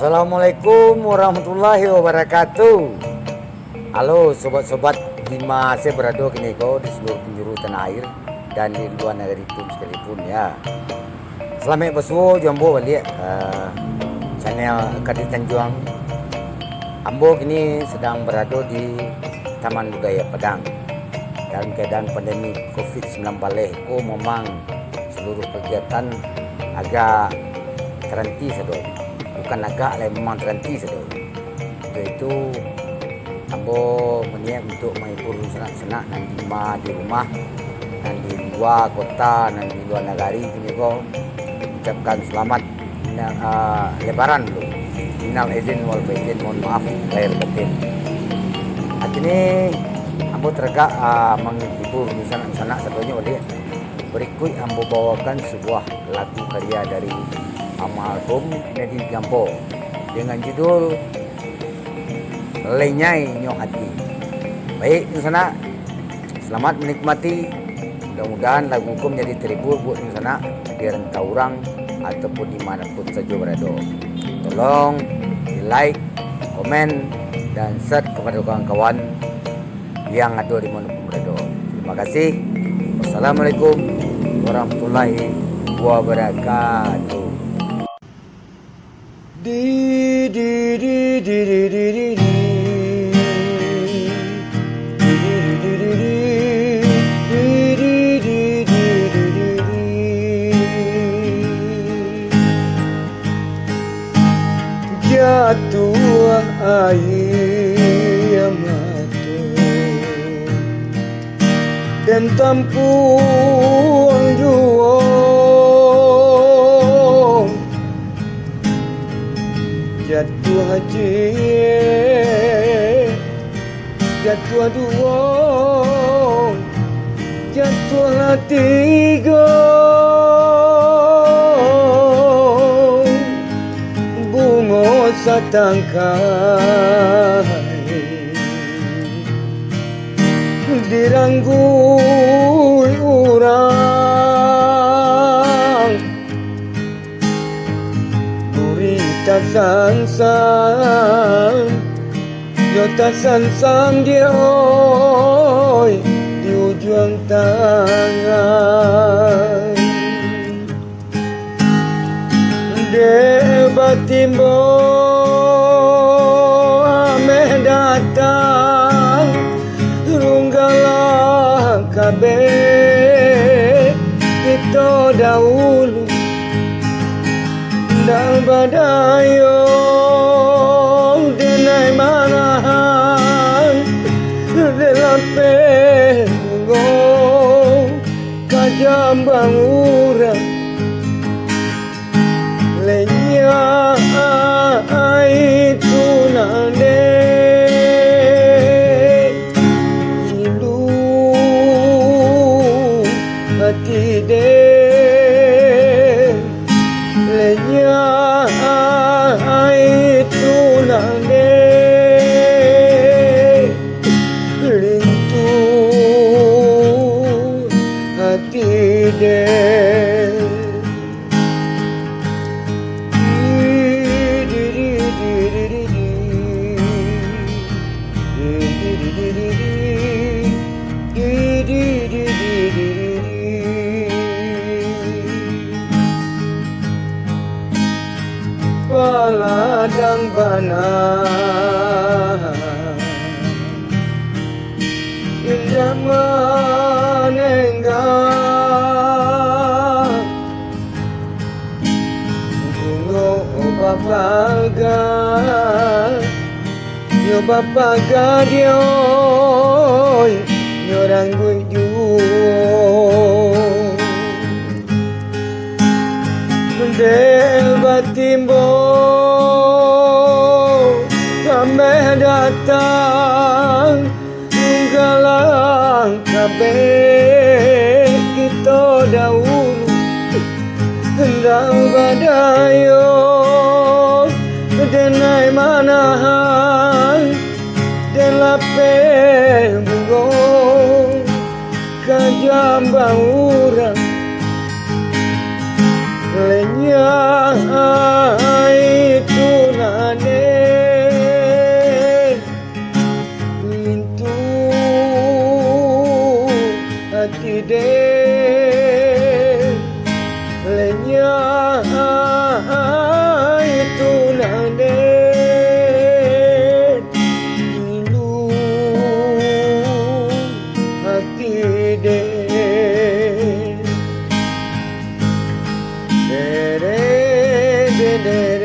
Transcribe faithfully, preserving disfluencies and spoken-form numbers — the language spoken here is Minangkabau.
Assalamualaikum warahmatullahi wabarakatuh. Halo sobat-sobat, di ma se barado kini ko di saluruh penjuru tanah air dan di lua nagari pun sekalipun, ya. Salamaik basuo jo ambo baliak, eh, channel Kadir Tanjuang. Ambo kini sadang barado di Taman Budaya Padang. Dalam keadaan pandemi covid sembilan belas ko, memang saluruh kegiatan agak taranti sado. Bukan agak lai, memang taranti sado. Untuk itu, ambo maniat untuk mahibur sanak-sanak nan di ma di rumah, nan di lua kota, nan di lua nagari kini ko, ucapkan selamat Ina-, ah, Lebaran dulu. Minal aidin wal faizin, mohon maaf lahir batin. Ah, kini ambo taragak, ah, manghibur sanak-sanak sadonyo baliak. Barikuik ambo bawakan sabuah lagu karya dari almarhum Nedi Gampo dengan judul Lenyai Nyo Ati. Baik, dunsanak, selamat menikmati. Mudah-mudahan lagu ko manjadi terhibur buat dunsanak di rantau urang ataupun di mana pun sajo barado. Tolong di-like, komen, dan share kepada kawan-kawan yang ado di mana pun barado. Terima kasih. Wassalamualaikum warahmatullahi wabarakatuh. Di, di, di, di, di, di, di, di. Di, di, di, di, di, di, di, di, di, di, di, di. Jatuah aia mato den tampuang juo. Jatuah ciek, jatuah duo, jatuahlah tigo. Bungo satangkai dirangguik urang, duri tasansang, yo tasansang diok di ujuang tangan. Dek batimbo ameh datang, runggalah kabeh kito dahulu. Ndak badayo denai manahan, dek lapeh bungo ka jambang urang. Lenyai tu nan dek ilu ati dek. Lenyai tu nan dek lintu ati dek. Paladang bana indak manengga. Bungo bapaga, yo bapaga diok, yo rangguik juo. Dek batimbo ameh datang, tunggalang kabeh kito dahulu. Ndak badayo denai manahan, dek lapeh bungo ka jambang urang. Lenyai tu nan Dek